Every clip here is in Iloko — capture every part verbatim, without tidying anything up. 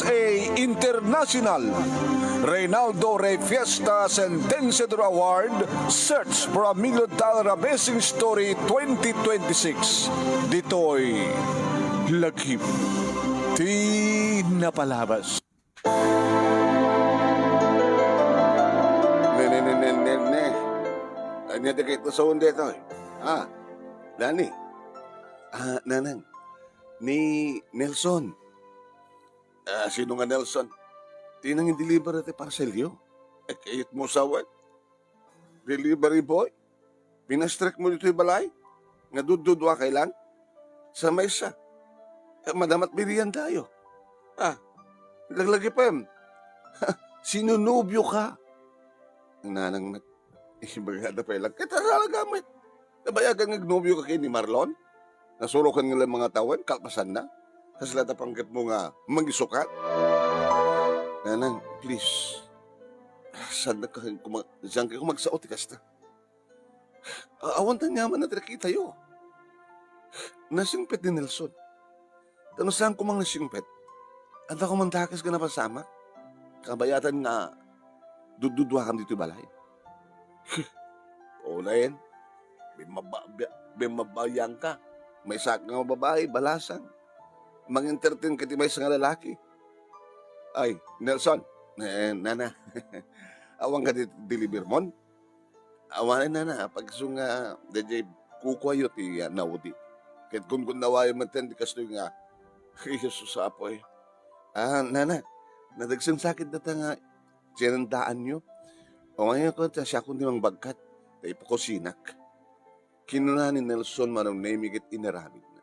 A International Reynaldo Rey Fiesta Sentenciador Award, Search for a Million Dollar Amazing Story twenty twenty-six. Ditoy Lagip ti Napalabas. Ne, ne, ne, ne, ne, ne. Ania ti kayatmo sawen daytoy? Ah, Lani. Ah, Nanang. Ni Nelson. Ah, sino nga Nelson? Ti nangin-deliver ti parcelyo. Eh, kayatmo sawen? Delivery boy? Pinastrek mo ditoy balay? Nga dududua kay lang? Sa maysa. Eh, madamat birian tayo. Ah, laglagipem. Sinunobyo ka. Nanang met. Ibagada pay lang. Ket talaga met. Nabayagan nga agnobyo ka ken ni Marlon? Nasurokan nga lang mga tawen, kalpasanna? Kasla ta panggepmo nga mangisukat? Nanang, please. Saan ka kuma-, saan ka kumagsao ti kasta? A-, awan ta niaman a nakitayo. Nasingpet ni Nelson. Ta no saan koma nga nasingpet, adda koma dakes nga napasamak. Kabayatan nga dudduduakam ditoy balay. Unayen, bimmaba-, bi-, bimmabayan ka. Maysa nga babai, balasang. Mang-entertain ka ti maysa nga lalaki. Ay, Nelson. Eh, nana. Awan ka di deliver mon? Awanen nana, pagsunga, dayjay kukuayo ti, ah, naudi. Ket kunkunnawayo met ti kastoy nga, "Ay, Jesus, Apo, eh." Ah, nana, nadagsen sakit data nga sinandaanyo. O ngayon ko, ta siya kundi mangbagkat, ta ipakusinak. Kinuna ni Nelson manong Nemi ket inaramidna.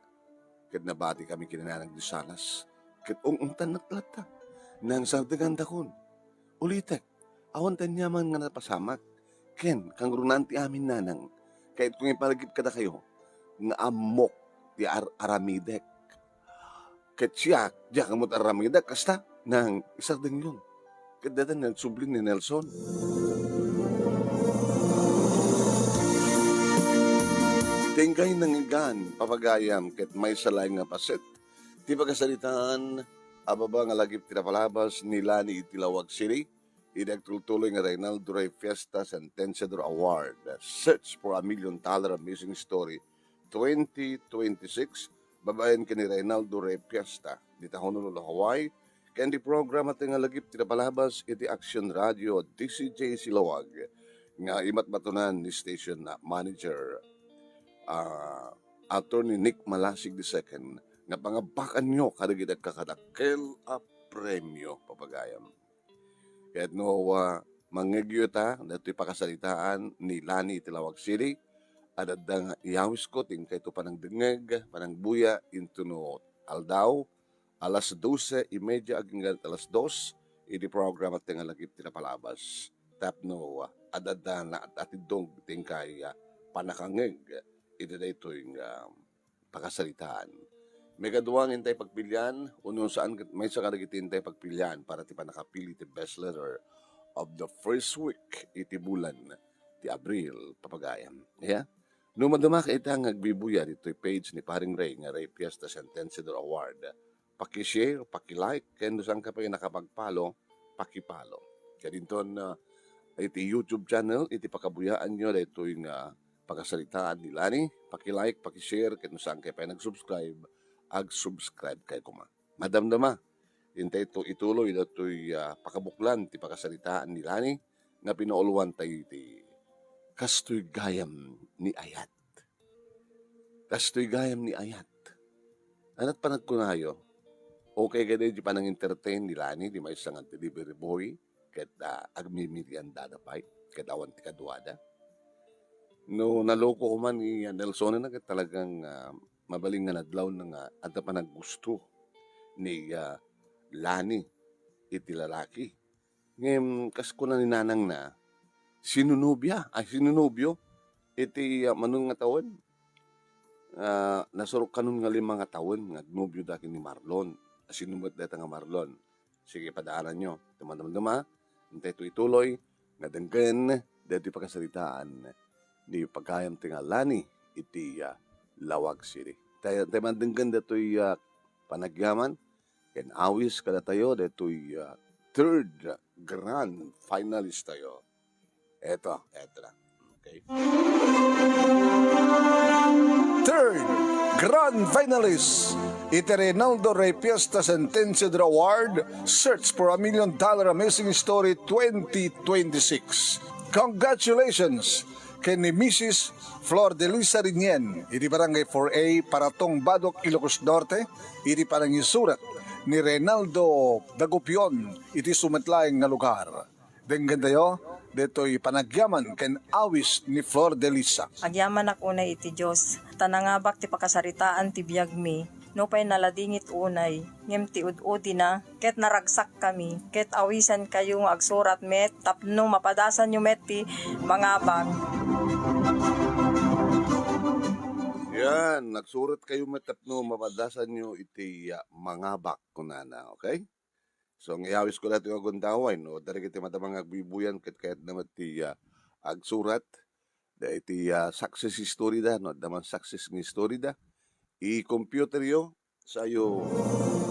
Ket nabati kami kinananag di Salas, ket ung-ungtannak latta. Nangsardegandakon. Ulitek, awan ta aniaman nga napasamak. Ken, kangrunaan ti amin nanang, kayatko nga ipalagip kadakayo, nga ammok ti ar-, aramidek. Ket siak, diak met aramidek, kasta, nang isardengyon. Ket dayta nagsubli ni Nelson. Ti inkay nangngegan, papagayam, ket maysa laeng nga paset, ti pakasaritaan, a baba nga lagip ti napalabas ni Lani iti Laoag City, iti agtultuloy nga Reynaldo Rey Fiesta Sentenciador Award, Search for a Million Dollar Amazing Story twenty twenty-six, babaen ken ni Reynaldo Rey Fiesta, dita Honolulu, Hawaii, ken ti programa ti nga lagip ti napalabas iti Action Radio D C J C Laoag, nga imatmatonan ni station manager, ah, Attorney Nick Malasig the second, nga pangabakanyo kadagiti agkakadakkel a premio, papagayam. Ket no, ah, mangngegyo ita, daytoy pakasaritaan ni Lani iti Laoag City, adda nga iyawisko ti inkayto panangdengngeg, panangbuya, intono aldaw, alas dose y media agingga alas dos, iti programa ti nga lagip ti napalabas. Tapno, ah, adda na atiddog ti inkay, ah, pannakangngeg iti daytoy nga pakasaritaan. Maikadua nga intay pagpilian, wenno saan ket maysa kadagiti intay pagpilian para ti pannakapili ti best letter of the first week iti bulan ti Abril, papagayam. Ya? No maduma ita nga agbibuya ditoy page ni Paring Ray nga Ray Fiesta Sentenciador Award, paki-share, paki-like, ken no saan ka pay nakapag-follow, paki-follow. Kadinton, ah, iti YouTube channel, iti pakabuyaanyo daytoy nga pakasaritaan ni Lani, paki-like, paki-share, ket no saan kayo pay nag-subscribe, ag-subscribe kayo koma. Madamdama, intay to ituloy datoy, ah, pakabuklan ti pakasaritaan ni Lani nga pinauluan tayo iti Kastoy Gayam ni Ayat. Kastoy Gayam ni Ayat. Anat panagkunayo, okay kadi di panang-entertain ni Lani, di maysa nga delivery boy, ket, ah, agmimeriendada pay, ket awan ti kaduada. No naloko koma ni, ah, Nelson na, ket talagang, ah, mabalin nga nadlaw na nga adda panaggusto ni, ah, Lani iti lalaki. Ngem, kas kuna ni nanangna, sinunobia, ay, sinunobio iti, ah, manon nga tawen. Ah, nasurok kanon nga lima nga tawen nga agnobio da ken ni Marlon. Sino met dayta nga Marlon? Sige, padaananyo. Dumaduma, intay to ituloy nga denggen daytoy pakasaritaan ni pagayam ti nga Lani iti, ah, Laoag City. Tay, tay mandenggen daytoy, ah, panagyaman, Ken awis kadatayo daytoy, ah, third grand finalist tayo. Eto, eto na. Okay. Third grand finalist iti Reynaldo Rey Fiesta Sentensiador Award, Search for a Million Dollar Amazing Story twenty twenty-six. Congratulations ken ni Missus Flor de Lisa Rinien iti Barangay four A, Paratong, Badoc, Ilocos Norte, iti panangisurat ni Reynaldo Dagupion iti sumet laeng nga lugar. Denggentayo ditoy panagyaman ken awis ni Flor de Lisa. Agyamanak unay iti Dios, ta nangabak ti pakasaritaan ti biagmi. Nupay naladingit unay, ngem ti ud-udina, ket naragsakkami, ket awisankayo nga agsurat met tapno mapadasanyo met ti mangabak. Yan, nagsurat kayo met tapno mapadasanyo iti, ah, mangabak, kunana, okay? So, nga iyawisko daytoy nga gundaway, no? Dagiti madama nga agbuy-buyan ket kayatda met ti, ah, agsurat. Daytoy, ah, success story da, no? Adda man success nga story da. I-computeryo, sayo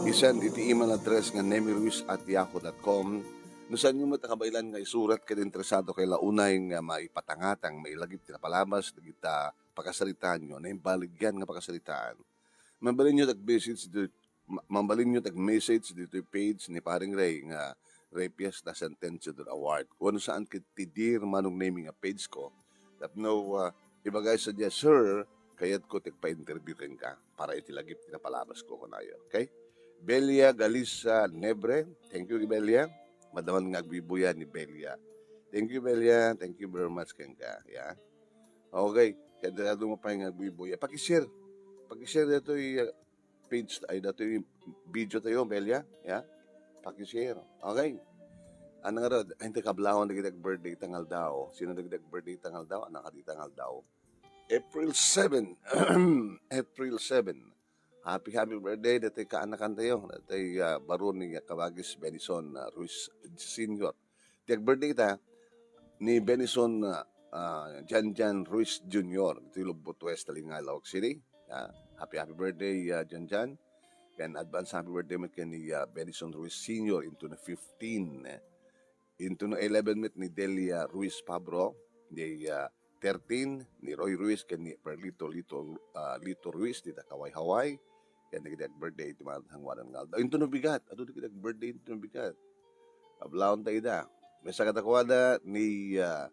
i-send iti email address nga nemiruiz at yahoo dot com. No saanyo met a kabaelan nga isurat ket interesado kay la unay nga maipatangatang, mailagip ti napalabas dagita pakasaritaanyo, naimbaligyan nga pakasaritaan, mabalinyo ti ag-message ditoy ma-, mabalinyo ti ag-message ditoy page ni Paring Ray nga Ray Fiesta Sentensiador Award. Wenno saan ket ti Dear Manong Nemy nga page ko. Tapno, ah, ibagay sadiay, "Sir, kayatko ti agpa-interview kenka para iti lagip ti napalabasko," kunayo. Okay? Belia Galisa Nebre. Thank you, Belia. Madama nga agbuy-buyan ni Belia. Thank you, Belia. Thank you very much kenka. Yeah. Okay. Kaya dado mo pa nga agbuy-buyan. Paki-share. Paki-share daytoy, ah, page, ay, daytoy video tayo, Belia. Yeah? Paki-share. Okay. Ano nga rod? Ay, hindi, kablawan dagiti birthday ita nga aldaw. Sino dagiti birthday ita nga aldaw? Anak dita nga aldaw. April seven. April seven. Happy, happy birthday, daytoy kaanakan tayo. Daytoy, ah, baro ni Kabagis Benison, ah, Ruiz Senior. Ti ag-birthday ita ni Benison, ah, ah, Janjan Ruiz Junior, iti Lubot West, Talinga, Laoag City. Ah, happy, happy birthday, ah, Janjan. Ken advance happy birthday met ken ni, ah, Benison Ruiz Senior into the fifteen. Into the eleven met ni Delia Ruiz Pabro, ni, ah, thirteen, ni Roy Ruiz ken ni Perlito Lito, ah, Lito Ruiz, dita Kaway-Haway. Ken dagiti ag-birthday iti masangoanan nga aldaw. Into no bigat, adu dagiti ag-birthday into no bigat. Kablawan ta ida. Maysa kadakuada ni, ah,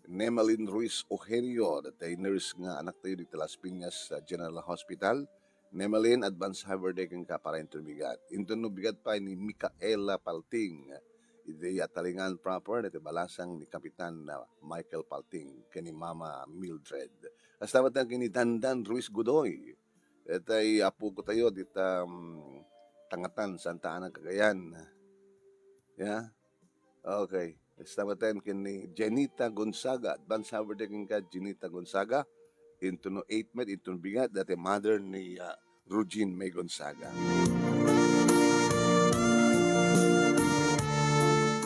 Nemalin Ruiz Eugenio, daytoy nurse nga anak tayo dita Las Piñas, ah, General Hospital. Nemalin, advance happy birthday kenka para into no bigat. Into no bigat pay ni Micaela Palting, iti Atalingan proper, daytoy balasang ni Kapitan, ah, Michael Palting, ken ni Mama Mildred. Kasta met ken ni Dandan Ruiz Godoy. Daytoy apo ko tayo, dita, um, Tangatan, Santa Ana, Cagayan. Yeah? Okay. Kasta met ken ni Jenita Gonzaga. Advance happy birthday kenka, Jenita Gonzaga. Into no eight met, into no bigat, daytoy mother ni, ah, Rugin May Gonzaga.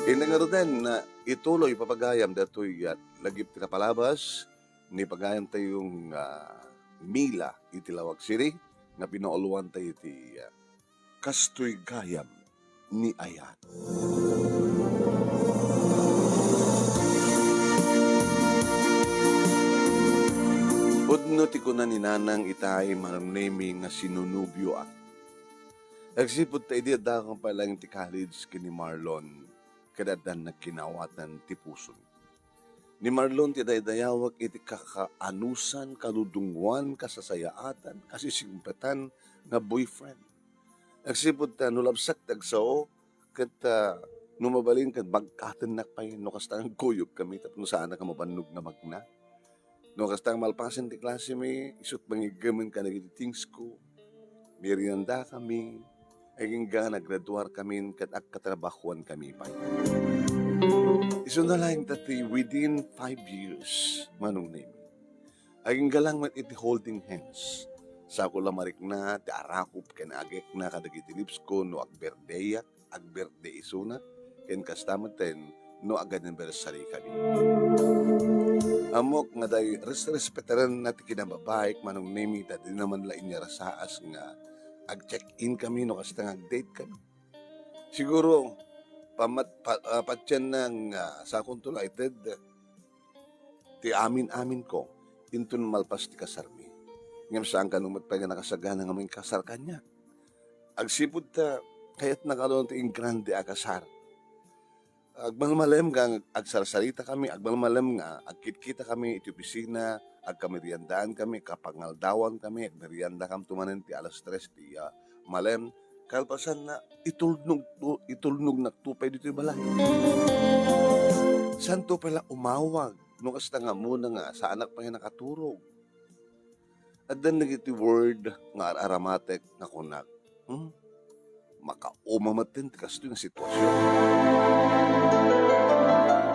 Indi ngaruden, ah, ituloy, papagayam, daytoy, ah, lagip ti napalabas ni pagayam tayong, ah, Mila iti Laoag City, nga pinauluan tayo iti, ah, Kastoy Gayam ni Ayat. Pudno ti kuna ni Nanang itay, Manong Nemy, nga sinunobioak. Agsipud ta idi addakon pay laeng ti college ken ni Marlon, ket addan nagkinawatan ti puson. Ni Marlon ti daydayawak iti kakaanusan, kadudunguan, kasasayaatan, kasisingpetan nga boyfriend. Agsipud ta no labsak ti agsao, ket, ah, no mabalin ket bagkatennak pay no kasta nga agkuyogkami tapno saanak a mabannog nga magna. No kasta nga malpasen ti klasemi, isut' mangiggemen kadagiti things ko. Meriendakami, agingga nagraduarkamin ket agkatrabahoankami pay. Isuna laeng ta ti within five years, Manong Nemy. Agingga lang met iti holding hands. Sako la marikna ti arakop ken agekna kadagiti lips ko no agberdeyak, agberde isuna, ken kasta metten no ag-anniversary kami. Ammok nga day resrespetarenna ti kinababaik, Manong Nemy, ta dina man la inyarasaas nga Ag-check-in kami no kasta nga ag-date kami. Siguro, pamat-, pa-, ah, patienna nga sakonto la ited ti amin-aminko inton malpas ti kasarmi. Ngem saanka no met pay nga nakasagana nga mangikasar kaniak. Agsipud ta, kayatna nga adun ti ingrande a kasar. Agmalmalem nga agsarsarita kami, agmalmalem nga agkitkita kami iti opisina, agkameriendaan kami, kapangaldawan kami, agmerienda kami tumanen ti alas tres ti, ah, malem. Kalpasanna, itulnog to, itulnognak to pay ditoy balay. Santo pay la umawag, no kasta nga muna nga saanak pay nga nakaturog. Addan dagiti word nga ar-aramatek nga kunak, "Hmm? Makauma met ti kastoy nga sitwasyon."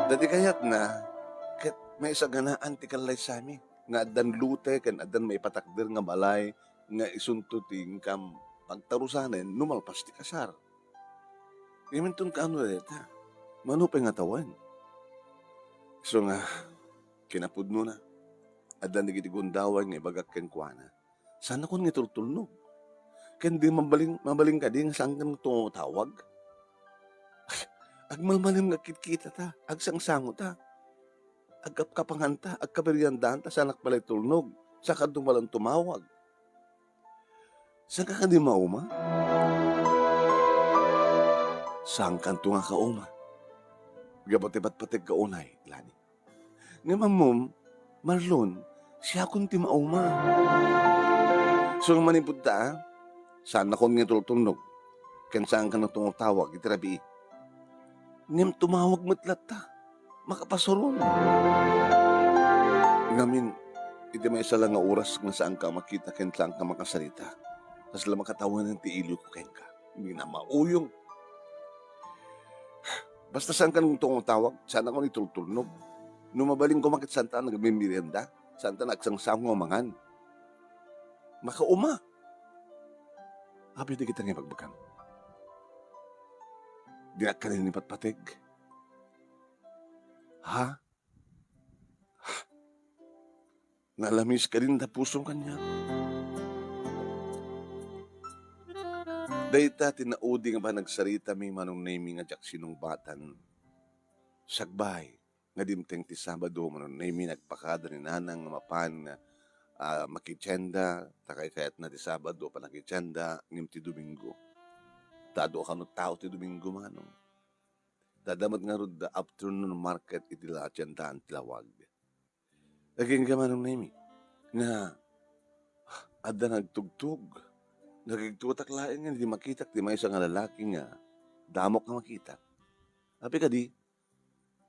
Dadi kayatna, ket maisaganaan ti kallaysami nga addan lote ken addan maipatakder nga balay nga isunto ti inkam pagtarusanen no malpas ti kasar. Iminton kaano dayta? Mano pay nga tawen? So nga, kinapudnona, addan dagiti gundaway nga ibagak kenkuana, "Saannakon nga itultulnog. Ken di mabalin, mabalin kadi nga saankan nga tumatawag? Agmalmalem nga agkitkita ta, agsangsangota, agkapkapangan ta, agkameriendaan ta, saanak pay la itulnog, saankan pay la tumawag. Saanka kadi mauma?" "Saankanto nga kauma. Gapu ti patpateg ka unay, Lani. Ngem ammom, Marlon, siakon ti mauma. So nga manipud ta, a, saannakon nga itultulnog, ken saankan nga tumatawag iti rabii. Ngem tumawag met latta, makapasuron. Ngamin, iti maysa la nga oras nga saanka a makita ken saanka makasarita, kasla makatawen ti iliwko kenka." Minamauyong. "Basta saankan nga tumatawag, saannakon itultulnog. No mabalin koma ket saanta nga agmemerienda, saanta nga agsangsango nga mangan. Makauma. Apay dagita nga ibagbagam? Dinak kadi ipatpateg? Ha? Nalamis kadin ta pusom kaniak?" Dayta ti naudi nga panagsaritami, Manong Nemy, nga diak sinungbatan. Sakbay nga dimteng ti Sabado, Manong Nemy, nagpakada ni Nanang nga mapan, ah, makitienda, ta kaykayatna ti Sabado a panakitienda, ngem ti Domingo. Ta adu a kano tao ti Domingo, Manong. Ta adda met ngarud da afternoon market iti la tiendaan ti lawag. Agingga, Manong Nemy, nga adda nagtugtog. Nagigtutak laeng nga idi makitak ti maysa nga lalaki nga damok nga makitak. Apay kadi,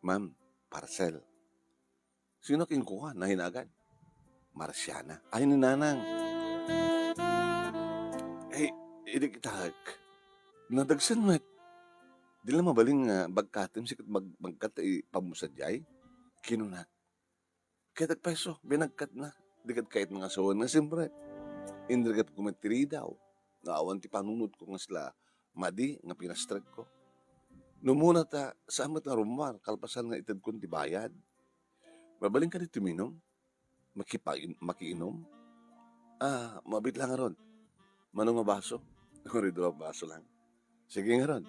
"Ma'am, parcel." "Sino kenkuana?" Nahinagan. "Marciana." "Ay, ni Nanang." Ay, idi kitak, nadagsen met. "Di la mabalin nga bagkatem sikat mag-, magkat ti pamusadiay?" Kinunak. Ket agpayso, binagkatna. Di ket kayat nga sawen nga siyempre. Inrigapko met ti ridaw nga awan ti panunotko nga sla madi nga pinastrekko. No muna ta, saan met nga rummuar, kalpasan nga itedkon ti bayad. "Mabalin kadi ti uminum? Makipain-, makiinum?" "Ah, mabiit la ngarud. Mano nga baso?" "Uri dua baso lang." "Sige ngarud."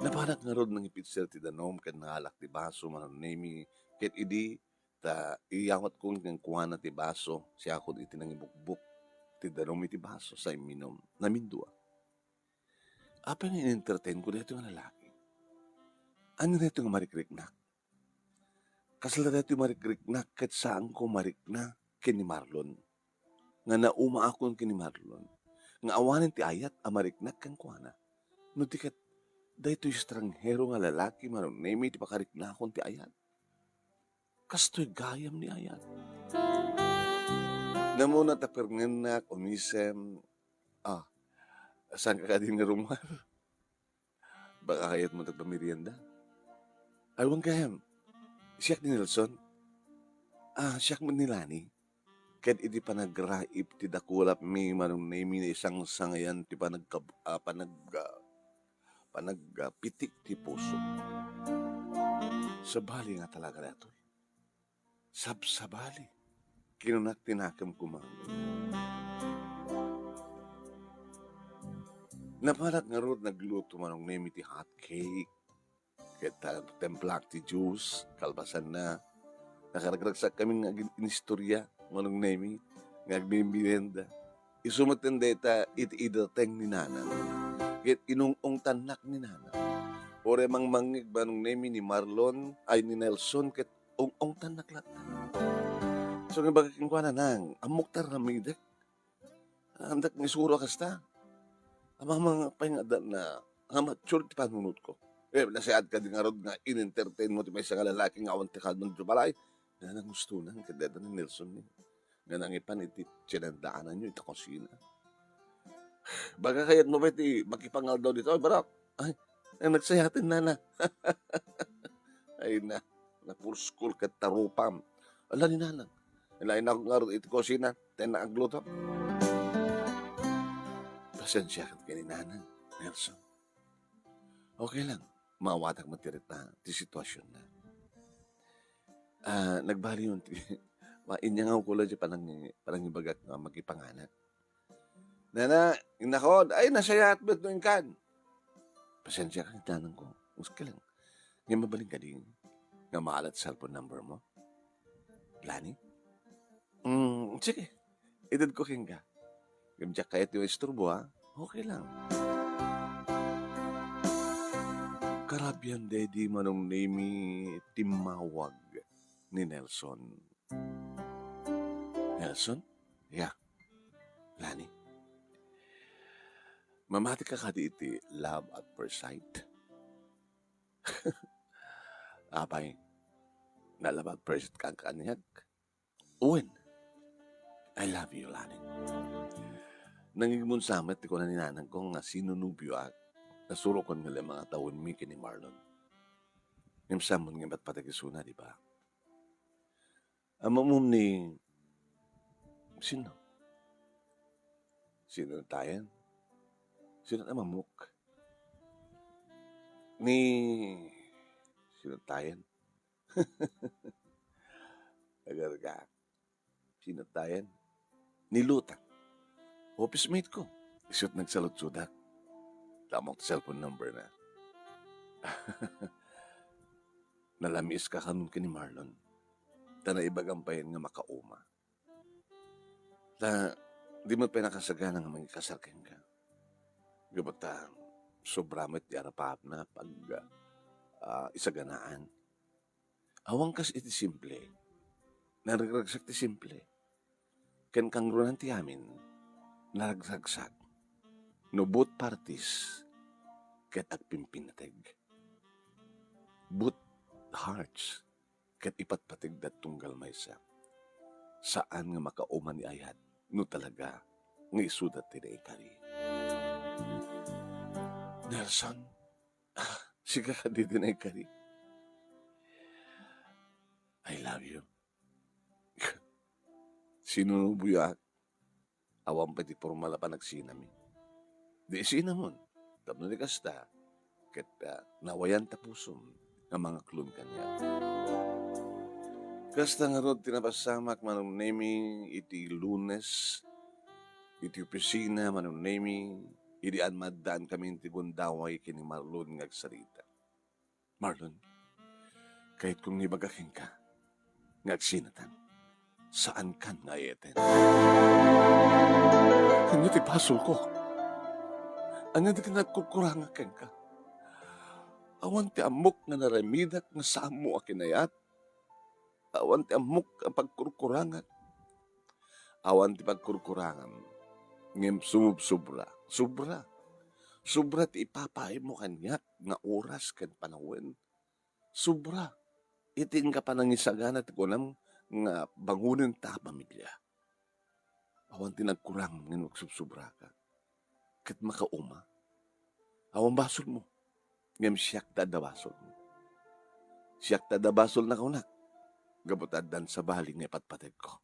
Napanak ngarud nangipitser ti danum ken nangalak ti baso, Manong Nemy, ket idi ta iyawatkon kenkuana ti baso, siakon iti nangibukbok ti danum iti baso sa imminum. Namindua. Apay nga in-entertainko daytoy nga lalaki? Ania daytoy nga marikriknak? Kasla daytoy marikriknak ket saanko marikna ken ni Marlon. Nga naumaakon ken ni Marlon. Nga awanen ti ayat a mariknak kenkuana. No di ket daytoy estranghero nga lalaki, Manong Nemy, ti pakariknakon ti ayat. Kastoy gayam ni ayat." Namuna ta pirngennak, umisem. "Ah, saanka kadi nga rummuar? Baka kayatmo ti agpamerienda?" "Awan gayam. Siak ni Nelson." "Ah, siak met ni Lani." Ket idi panagraip ti dakulapmi, Manong Nemy, naisangsangayan ti panagkab-, ah, panag-, ah, panagpitik ti puso. "Sabali nga talaga daytoy. Sabsabali," kinunak ti nakemko, Manong. Napalak ngarud nagluto Manong Nemi ti hot cake. Ket ta-, templak ti juice, kalpasanna, nakaragragsak kami nga agin-, inistorya, Manong Nemi, nga agmimerienda. Isu met dayta iti idateng ni Nanang. Ket inung-ungtannak ni Nanang. Uray mangmangngeg Manong Nemi ni Marlon, ay, ni Nelson, ket ung-ungtannak latta. So, nga baga kenkuana, Nang, ammok ta aramidek. Andak nga isuro a kasta. Amangan pay nga adda na, nga mature ti panunotko. Eh, nasayaat kadi ngarud nga in-entertain mo ti maysa nga lalaki nga awan ti kalman ti balay. Nga nangustonan, ket dayta ni Nelson ni. Nga nangipan iti tsinendaananyo, iti kusina. Baga kayatmo pay ti makipangaldaw ditoy, barok? Ay, ay, nagsayaten, Nana. Ay na, napurskol ket tarupam. Ala ni Nanang. Ilain ako ngarud iti kusina, ta innak agluto. Pasensiakan ken ni Nanang, Nelson. Okay lang. Maawatak met ti reta, ti situasionna. Ah, nagbaliw ti, ma-, inyangawko la ti panangi-, panangibagak nga makipanganak. Nana, innakon, ay, nasayaat met no inkan. Pasensiakan iti Nanangko. Uske lang. Ngem mabalin kadi nga maalat cellphone number mo? Lani? Mm, sige. Itedko kenka. Ngem diak kayat ti maisturbo, ha? Okay lang. Karabian daydi Manong Nemi timmawag ni Nelson. Nelson? Yeah. Lani? Mamatika kadi iti love at first sight? Apay, na-love at first sight ka kaniak? Wen, I love you, Lani. Nangigmunsa met ti kuna ni Nanangko nga sinonobioak, nasurokon nga lima nga tawenmi ken ni Marlon. Ngem saan met nga ipatpateg isuna, di ba? Ammom ni sino? Sino tayen? Sino a mamok? Ni sino tayen? Agarga. Sino tayen? Ni Lutang. Office mate ko. Isu't nagsaludsodak. Ammok ti cellphone number na. Nalamiis ka kanon ken ni Marlon. Ta naibagam payen nga makauma. Ta, di met pay nakasagana nga mangikasar kenka. Gapu ta, sobra met ti arapaapna pag, ah, isaganaan. Awan kas iti simple. Naragragsak ti simple. Ken kangrunaan ti amin, naragragsak. No both parties, ket agpimpinnateg. Both hearts, ket ipatpategda tunggal maysa. Saan nga makauma ni ayat no talaga nga isuda ti naikari. Nelson, ah, sika kadi ti naikari. I love you. Sinunobioak. Awan pay ti pormal a panagsinami. Di isinamon, tapno di kasta, ket, ah, nawayan ta pusom nga mangaklon kaniak. Kasta ngarud ti napasamak, Manong Nemi, iti Lunes, iti opisina, Manong Nemi, idi an maaddaankamin ti gundaway ken ni Marlon nga agsarita. Marlon, kayatko nga ibaga kenka nga agsinatan, saankan nga ayayten. Ania ti basolko? Ania ti kinagkurkurangak kenka? Awan ti ammok nga naramidak nga saanmo a kinayat. Awan ti ammok a pagkurkurangak. Awan ti pagkurkurangam, ngem sumubsobra. Sobra. Sobra ti ipapaaymo kaniak nga oras ken panawen. Sobra. Iti inka panangisagana ti kunam nga bangonen ta a pamilia. Awan ti nagkurang ngem agsubsubraka. Ket makauma. Awan basolmo. Ngem siak ti adda basolmo. Siak ti adda basol nga kunak. Gapu ta addan sabali nga ipatpategko.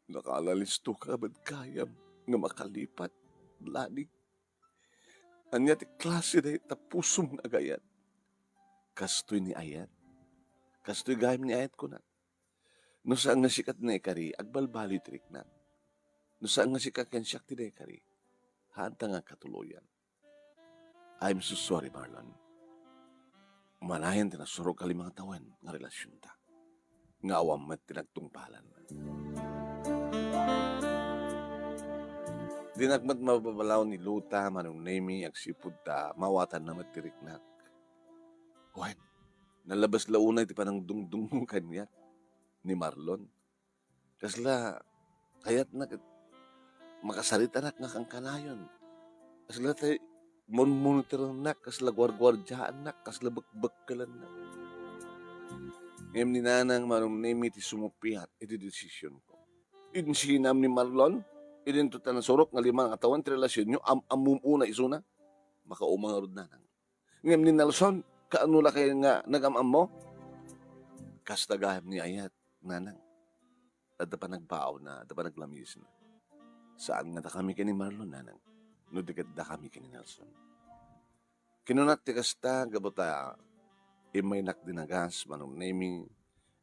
Nakalalistoka met gayam nga makalipat, Lani. Ania ti klase dayta pusom nga agayat? Kastoy ni ayat? Kastoy gayam ni ayat kunak. No saan nga sika ti naikari, agbalbaliw ti riknak. No saan nga sika ken siak ti naikari, Haanta nga katuloyan. I'm so sorry, Marlon. Manayon ti nasurok a lima nga tawen nga relasionta. Nga awan met ti nagtungpalan. Dinak met mababalaw ni Luta, Manong Nemi, agsipud ta maawatanna met ti riknak. Wen, nalabas la unay ti panangdungdungmo kaniak ni Marlon. Kasla kayatna ket makasaritanak nga kankanayon. Kasla tay monmonitorannak, kasla guarguardiaannak, kasla bekbekkelannak. Ngem ni Nanang, Manong Nemi, ti sumuppiat iti desisionko. Insinam ni Marlon, idinto ta nasurok nga lima nga tawen ti relasionyo, am-ammom unay isuna. Makauma ngarud, Nanang. Ngem ni Nelson, kaano la kay nga nagam-ammo? Kasta gayam ni ayat, Nanang. Adda panagbaawna, adda panaglamisna. Saan nga dakami ken ni Marlon, Nanang, no di ket dakami ken ni Nelson. Kinunak ti kasta, gapu ta immaynak dinagas, Manong Nemi,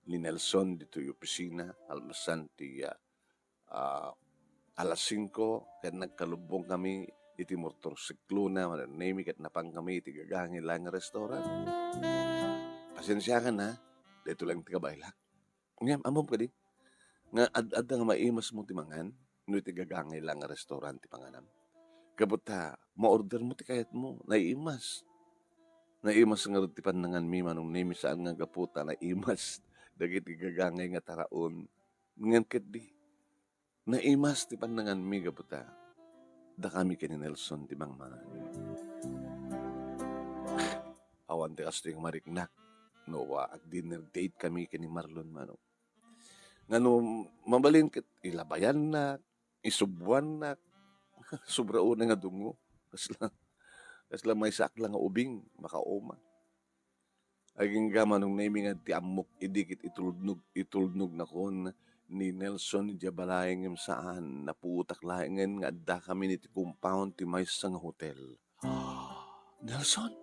ni Nelson ditoy opisina, almasan ti, ah, ah, alas singko, ket nagkalubbongkami iti motorsiklona, Manong Nemi, ket napangkami iti gagangay laeng nga restaurant. Pasensiakan, ha? Daytoy laeng ti kabaelak. Ngem, ammom kadi nga ad-adda nga maimasmo ti mangan no iti gagangay laeng nga restaurant ti panganam? Gapu ta, maordermo ti kayatmo, naiimas. Naimas ngarud ti pannanganmi, Manong Nemi, saan nga gapu ta naimas dagiti gagangay nga taraon. Ngem ketdi, naimas ti pannanganmi gapu ta dakami ken ni Nelson ti mangmangan. Awan ti kastoy nga mariknak no ag-dinner date kami ken ni Marlon, Manong. Ngano, mabalin ket ilabayannak, isubwannak. Sobra unay nga dungo. Kasla, kasla maysaak la nga ubing, makauma. Agingga, Manong Nemi, nga ti ammok idi ket itulnog, itulnognakon ni Nelson idiay balay ngem saan, napuotak laengen nga addakami iti compound ti maysa nga hotel. Nelson,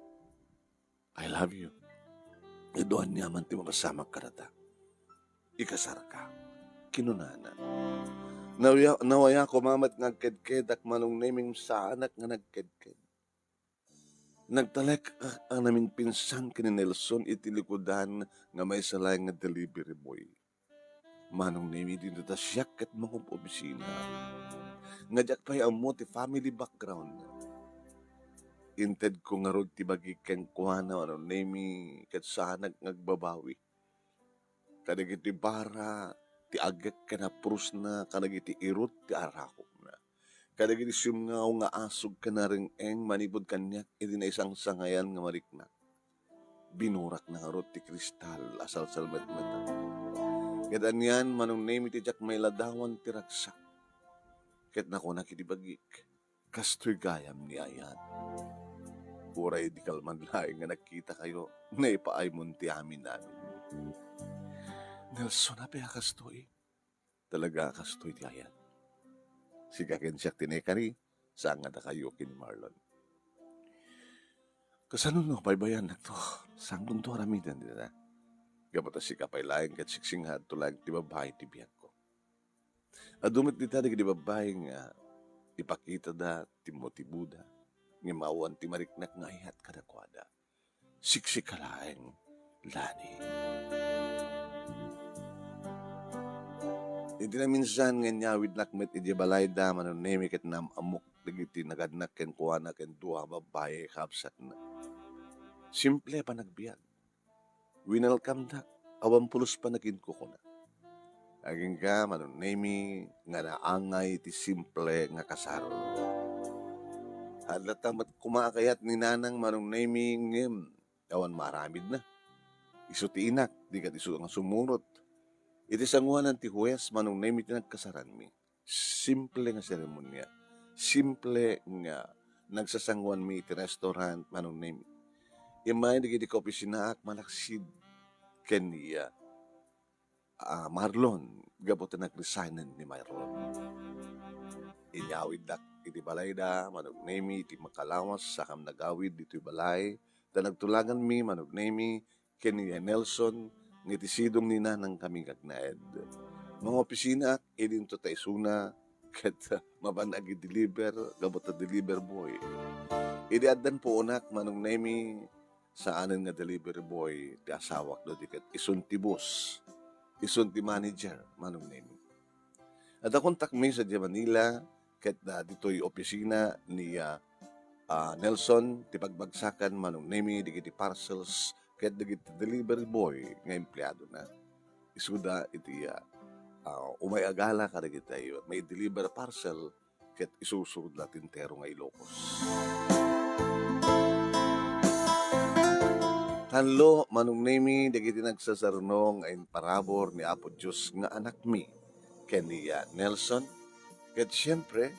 I love you. Adu aniaman ti mapasamak kadata. Ikasarka, kinunana. Nawaya-, nawaya koma met nga agkedkedak, Manong Nemi, saanak nga nagkedked. Nagtalek a, a naminpinsan ken ni Nelson iti likudan nga maysa laeng nga delivery boy. Manong Nemi, dinto ta siak ket mangob-obisina. Nga diak pay ammo ti family background. Intedko ngarud ti bagik kenkuana, Manong Nemi, ket saanak nga agbabawi. Kadagiti bara ti agek ken aprusna, kadagiti irut ti arakopna. Kadagiti simngaw nga asug ken nareng-eng manipud kaniak idi naisangsangayan nga mariknak. Binurakna ngarud ti kristal a salsalmetmetan. Ket anian, Manong Nemi, ti diak mailadawan ti ragsak. Ket nakunak iti bagik, kastoy gayam ni ayat. Uray di kalman laeng nga nagkitakayo, naipaaymon ti amin-amin. Nelson, apay a kastoy? Talaga a kastoy ti ayat. Sika ken siak ti naikari, saan nga dakayo ken ni Marlon. Kasano no, baybayannakto? Saankonto aramiden dita. Gapu ta sika pay laeng ket siksik nga adto laeng ti babbai ti biagko. Adu met dita dagiti babbai nga ipakitada ti motiboda, ngem awan ti mariknak nga ayat kadakuada. Siksika laeng, Lani. Iti naminsan nga inyawidnak met idiay balayda, Manong Nemi, ket naam-ammok dagiti nagadnak kenkuana ken dua a babbai a kabsatna. Simple a panagbiag. Winelcomedak, awan pulos panaginkukuna. Agingga, Manong Nemi, nga naangay ti simple nga kasar. Adda ta met koma a kayat ni Nanang, Manong Nemi, ngem awan maaramidna. Isu ti inak, di ket isu nga sumurot. Iti sangoanan ti huwes, Manong Nemi, ti nagkasaranmi. Simple nga seremonia. Simple nga nagsasangoanmi iti restaurant, Manong Nemi. Immay dagiti kaopisinaak malaksid ken ni, ah, Marlon, gapu ta nagresignen ni Marlon. Inyawiddak iti balayda, Manong Nemi, iti makalawas, sakam nagawid ditoy balay, ta nagtulaganmi, Manong Nemi, ken ni Nelson, nga iti sidong ni Nanang kami nga agnaed. Mangopisinaak, idinto ta isuna, ket, ah, mapan agi-deliver, gapu ta deliver boy. Idi addan puonak, Manong Nemi, saanen nga delivery boy ti asawak no di ket isun ti boss, isun ti manager, Manong Nemi. Adda kontakmi sadiay Manila ket, ah, ditoy opisina ni, ah, ah, Nelson ti pagbagsakan, Manong Nemi, dagiti parcels ket dagiti delivery boy nga empleadona. Isuda iti, ah, ah, umay a gala kadagiti mai-deliver parcel ket isusurotda ti entero nga Ilocos. Tallo, Manong Nemi, dagiti nagsasarno nga imparabur ni Apo Dios nga anakmi ken ni, ah, Nelson. Ket siempre,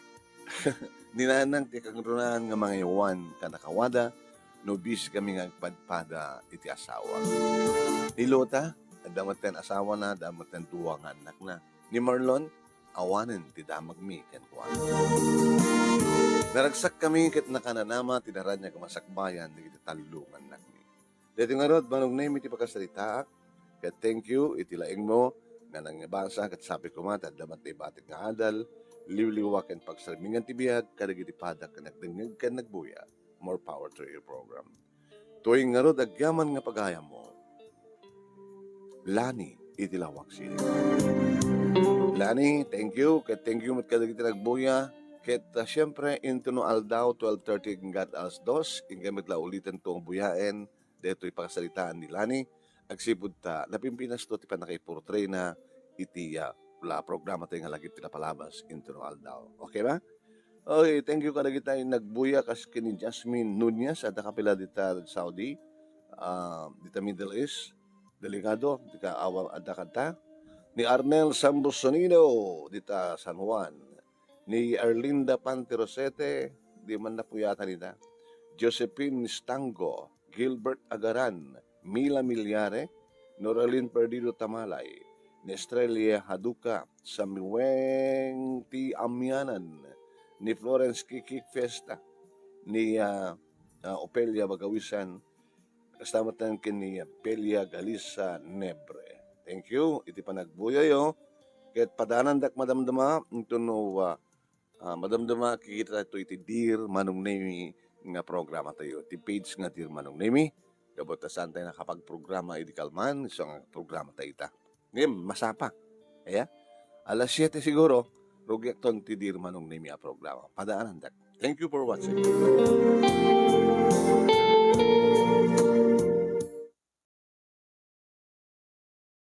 ni Nanang ti kangrunaan nga mangaywan kadakawada no bisikami nga agpadpada iti asawa. Ni Lota, adda metten asawana, adda metten dua nga annakna. Ni Marlon, awanen ti damagmi kenkuana. Naragsakkami ket nakananama ti naraniag a masakbayan dagiti tallo nga annakmi. Daytoy ngarud, Manong Nemi, ti pakasaritaak, ket thank you iti laingmo nga nangibasa ket sapay koma ta adda met naibatik nga adal, liwliwa ken pagsarmingan ti biag kadagiti padak nga nagdengngeg ken nagbuya. More power to your program. Toy ngarud agyaman nga pagayammo, Lani iti Laoag City. Lani, thank you. Ket thank you met kadagiti nagbuya. Ket, ah, siempre, intono aldaw, twelve thirty hanggang alas dos, inggay met la ulitan to nga buyaen, daytoy pakasaritaan ni Lani. Agsipud ta, napimpinas to ti pannakaiportrayna iti, ah, la programa tayo nga lagip ti napalabas intono aldaw. Okay ba? Okay, thank you kadagita nagbuya kas ken ni Jasmine Nunez, adda kapila dita Saudi, ah, dita Middle East, delegado, dika awa adda kanta. Ni Arnel Sambusonido, dita San Juan. Ni Arlinda Pantirosete, di man napuyatan ita. Josephine Stango, Gilbert Agaran, Mila Milyare, Noralyn Perdido Tamalay, ni Estrella Haduka, Samuel T. Amianan, ni Florence Kikik Fiesta, ni, ah, ah, Opelia Bagawisan, kasta met ken ni Pelia Galisa Nebre. Thank you iti panagbuyayo. Ket padaanandak madamdama, intono, ah, Ah, madamdama, kikita tayo iti Dear Manong Nemi nga programa tayo. Iti page nga Dear Manong Nemi. Gapu ta saan tayo nakapagprograma idi kalman, isu nga programa tayo ita. Ngayon, masapa. Aya? Alas siete siguro, rugiakton ti Dear Manong Nemi a programa. Padaanandak. Thank you for watching.